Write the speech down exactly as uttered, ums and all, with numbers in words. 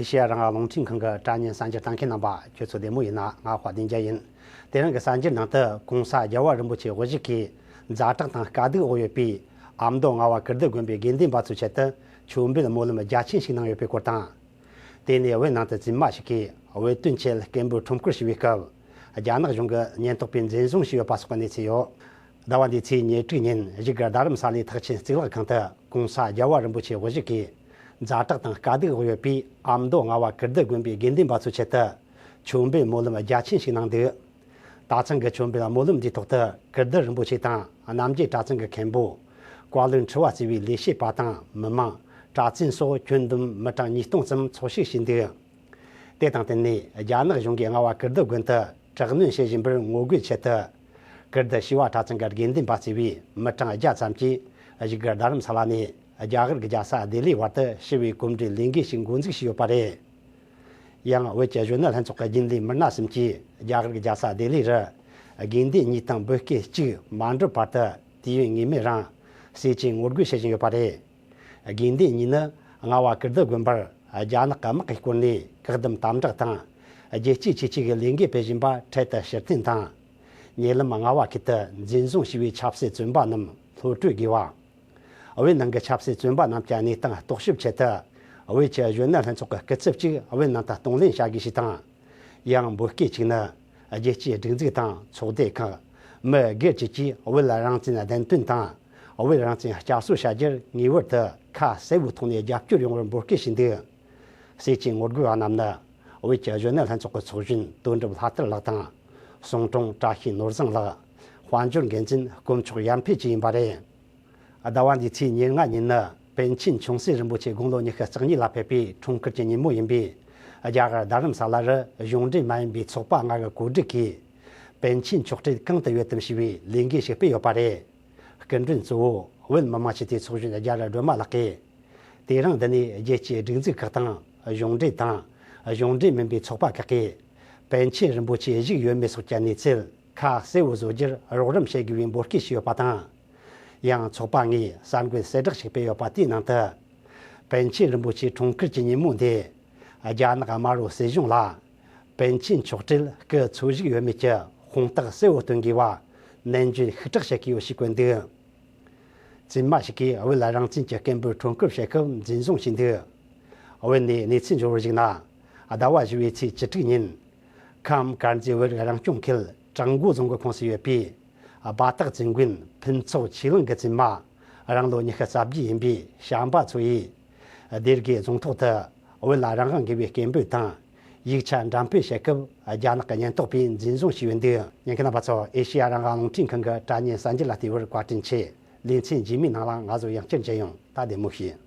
ཨེ་ཤེ་ཡ་རང་དབང་རླུང་འཕྲིན་ཁང་གི་དྲ་བརྙན་གསར་འགྱུར་ལྟ་མཁན་རྣམ་པ། ཁྱོད་ཚོ་བདེ་མོ་ཡིན་ན། ང་དཔལ་ལྡན་རྒྱལ་ཡིན། དེ་རིང་གི་གསར་འགྱུར་ནང་དུ་༸གོང་ས་རྒྱལ་བ་རིན་པོ་ཆེ་དབུ་བཞུགས་ཀྱིས་ཛ་དྲག་དང་དཀའ་སྡུག་འོག་ཡོད་པའི་ཨ་མདོ་རྔ་བ་ཀིརྟི་དགོན་པའི་དགེ་འདུན་པ་ཚོའི་ཆེད་དུ་མཆོད་འབུལ་སྨོན་ལམ་རྒྱ་ཆེན་ཞིག་གནང་ཡོད་པའི་སྐོར་དང་། དེ་ནས་བོད་ནང་དུ་བཙུན་མ་ཞིག་གིས་བོད་དོན་ཆེད་སྐད་འབོད་ཁྲོམ་སྐོར་བྱས་པའི་སྐབས། རྒྱ་ནག་གཞུང་གིས་ཉེན་རྟོག་པས་འཛིན་བཟུང་བྱས་ཡོད་པ་སོགས་ཀྱི་གནས་ཚུལ་ཡོད། ཟླ་བ་འདིའི་ཚེས་ཉེར་དྲུག་ཉིན་བཞུགས་སྒར་རྡ་རམ་ས་ལའི་ཐེག་ཆེན་གཙུག་ལག་ཁང་དུ་༸གོང་ས་རྒྱལ་བ་རིན་པོ་ཆེ་དབུ་བཞུགས་ཀྱིས་ཛ་དྲག་དང་དཀའ་སྡུག་འོག་ཡོད་པའི་ཨ་མདོ་རྔ་བ་ཀིརྟི་དགོན་པའི་དགེ་འདུན་པ་ཚོའི་ཆེད་དུ་མཆོད་འབུལ་སྨོན་ལམ་རྒྱ་ཆེན་ཞིག་གནང་འདུག། ད་ཐེངས་ཀྱི་མཆོད་འབུལ་སྨོན་ལམ་འདིའི་ཐོག་ཏུ་ཀིརྟི་རིན་པོ་ཆེ་དང་རྣམ་རྒྱལ་གྲྭ་ཚང་གི་མཁན་པོ། བཀའ་བློན་ཁྲི་པ་གཙོས་པའི་ལས་བྱེད་པ་དང་མི་མང་། གྲྭ་བཙུན་སོགས་ཁྱོན་བསྡོམས་མི་གྲངས་ཉིས་སྟོང་ཙམ་འཚོགས་ཞུགས་བྱས་འདུག། དེ་དང་བསྟུན་ནས་རྒྱ་ནག་གཞུང་གིས་རྔ་བ་ཀིརྟི་དགོན་དུ་དྲག་གནོན་བྱེད་བཞིན་པར་ངོ་རྒོལ་ཆེད་དུ། ཀིརྟི་བྱེས་པ་གྲྭ་ཚང་གི་དགེ་འདུན་པ་གཙོས་པའི་མི་གྲངས་བརྒྱ་ཙམ་གྱིས་བཞུགས་སྒར་རྡ་རམ་ས་ལ་ནས་རྒྱ་གར་གྱི་རྒྱལ་ས་ལྡི་ལིའི་བར་དུ་ཞི་བའི་གོམ་བགྲོད་ལས་འགུལ་ཞིག་འགོ་འཛུགས་བྱས་ཡོད་པ་རེད། ཡང་བོད་ཀྱི་གཞོན་ནུ་ལྷན་ཚོགས་ཀྱི་རྒྱུན་ལས་མི་སྣ་གསུམ་གྱིས་རྒྱ་གར་གྱི་རྒྱལ་ས་ལྡི་ལི་རུ་དགེ་འདུན་གཉིས་དང་འབོད་སྐུལ་གཅིག་མ་འགྲུབ་བར་དུ་དུས་ཡུན་ངེས་མེད་རིང་ཟས་བཅད་ངོ་རྒོལ་བྱེད་བཞིན་ཡོད་པ་རེད། དགེ་འདུན་གཉིས་ནི་རྔ་བ་ཀིརྟི་དགོན་པར་རྒྱ་ནག་གི་དམག་གིས་བསྐོར་ནས་བཀག་སྡོམ་དམ་དྲག་དང་། རྒྱལ་གཅེས་ཆེད་ཆེད་ཀྱི་ལས་འགུལ་སྤེལ་བཞིན་པ་འཕྲལ་དུ་ཕྱིར་འཐེན་དང་། ཉེ་ལམ་རྔ་བ་ཁུལ་དུ་འཛིན་བཟུང་བྱས་པའི་ཆབ་སྲིད་བཙོན་པ་རྣམས་གློད་བཀྲོལ་དགོས་པ། བོད་ནང་གི་ཆབ་སྲིད་བཙོན་པ་རྣམས་ཀྱི་གནས་སྟངས་རྟོག་ཞིབ་ཆེད་དུ། བོད་ཀྱི་གཞོན་ནུ་ལྷན་ཚོགས་ཀྱི་སྐུ་ཚབ་ཅིག་བོད་ནང་དུ་གཏོང་ལེན་བྱ་དགོས་ཞེས་དང་། ཡང་འབོད་སྐུལ་གཅིག་ནི། རྒྱལ་སྤྱིའི་སྒྲིག་འཛུགས་དང་ཚོགས་སྡེ་ཁག་མི་སྒེར་བཅས་ཀྱིས་བོད་རང་བཙན་བདེན་དོན་དང་། བོད་རང་བཙན་བསྐྱར་གསོ་བྱ་རྒྱུར་ངེས་པར་དུ་ཁ་གསལ་བོའི་ཐོག་ནས་རྒྱབ་སྐྱོར་ཡོང་བར་འབོད་སྐུལ་བྱས་འདུག། ཟས་བཅད་ངོ་རྒོལ་བ་རྣམས་ནི། བོད་ཀྱི་གཞོན་ནུ་ལྷན་ཚོགས་ཀྱི་ཚོགས་གཞོན་དོན་གྲུབ་ལྷ་དར་ལགས་དང་། གསུང་དྲུང་བཀྲ་ཤིས་ནོར་བཟང་ལགས། དཔལ་འབྱོར་འགན་འཛིན་དཀོན་མཆོག་ཡར་འཕེལ་བཅས་ཡིན་པ་རེད། ཟླ་བ་འདིའི་ཚེས་ཉེར་ལྔ་ཉིན་ནི་པཎ་ཆེན་ཆུང་སྲིད་རིན་པོ་ཆེ་དགུང་ལོ་ཉི་ཤུ་རྩ་གཉིས་ལ་ཕེབས་པའི་འཁྲུངས་སྐར་གྱི་ཉིན་མོ་ཡིན་པས། རྒྱ་གར་རྡ་རམ་ས་ལ་རུ་གཞུང་འབྲེལ་མ་ཡིན་པའི་ཚོགས་པ་ལྔ་གི་གོ་སྒྲིག་གིས། པཎ་ཆེན་མཆོག་བྲིས་གང་དུ་ཡོད་དམ་ཞེས་པའི་ལས་འགུལ་ཞིག་སྤེལ་ཡོད་པ་རེད། སྐུ་མགྲོན་གཙོ་བོ་བོད་མི་མང་སྤྱི་འཐུས་ཚོགས་གཞོན་རྒྱ་རི་སྒྲོལ་མ་ལགས་ཀྱིས། དེ་རིང་འདི་ནས་རྒྱལ་སྤྱིའི་སྒྲིག་འཛུགས་ཁག་དང་གཞུང་འབྲེལ་དང་གཞུང་འབྲེལ་མིན་པའི་ཚོགས་པ་ཁག་གིས། པཎ་ཆེན་རིན་པོ་ཆེ་བཞུགས་ཡོད་མེད་སོགས་ཀྱི་གནས་ཚུལ་ཁ་གསལ་བོ་བཟོ་རྒྱུར་རོགས་རམ་བྱེད་དགོས་པའི་འབོད་སྐུལ་ཞུས་ཡོད་པ་དང་། ཡང་ཚོགས་པ་ལྔས་གསར་འགོད་གསལ་བསྒྲགས་ཤིག་སྤེལ་ཡོད་པ་དེའི་ནང་དུ། པཎ་ཆེན་རིན་པོ་ཆེའི་འཁྲུངས་སྐར་གྱི་ཉིན་མོ་འདི། རྒྱ་ནག་དམར་པོའི་སྲིད་གཞུང་ལ། པཎ་ཆེན་མཆོག་བྲིས་སྐུ་འཚོ་བཞུགས་ཡོད་མེད་ཀྱི་དཔང་རྟགས་གསལ་བོ་སྟོན་དགོས་པ། ནན་བརྗོད་ཤུགས་དྲག་བྱེད་ཀྱི་ཡོད་ཞེས་བཀོད་འདུག། བཙུན་མ་ཞིག་གིས་བོད་རང་བཙན་གྱི་སྐད་འབོད་ཁྲོམ་སྐོར་བྱེད་སྐབས་འཛིན་བཟུང་བྱས་འདུག། བོད་ནས་གནས་ཚུལ་འབྱོར་བར་གཞིགས་ན། ཟླ་བ་བཞི་པའི་ཚེས་བཅུ་དྲུག་ཉིན། ཁམས་དཀར་མཛེས་བོད་རིགས་རང་སྐྱོང་ཁུལ་བྲག་མགོ་རྫོང་གི་ཁོངས་སུ་ཡོད་པའི། སྦ་ཏག་བཙུན་དགོན་ཕུན་ཚོགས་ཆོས་གླིང་གི་བཙུན་མ། རང་ལོ་ཉི་ཤུ་རྩ་བརྒྱད་ཡིན་པའི་བྱམས་པ་མཚོ་ཡིས། སྡེ་དགེ་རྫོང་ཐོག་ཏུ། བོད་ལ་རང་དབང་དགོས་པའི་སྐད་འབོད་དང་། ཡིག་ཆ་འགྲེམས་སྤེལ་བྱེད་སྐབས་རྒྱ་ནག་གི་ཉེན་རྟོག་པས་འཛིན་བཟུང་བྱས་ཡོད་འདུག། ཉན་མཁན་རྣམ་པ་ཚོ། ཨེ་ཤེ་ཡ་རང་དབང་རླུང་འཕྲིན་ཁང་གི་དྲ་བརྙན་གསར་འགྱུར་ལ་བལྟས་པར་བཀའ་དྲིན་ཆེ། ལེ་ཚན་རྗེས་མའི་ནང་ལ་ང་ཚོ་ཡང་བསྐྱར་མཇལ་ཡོང་། ད་བདེ་མོ་བྱོས།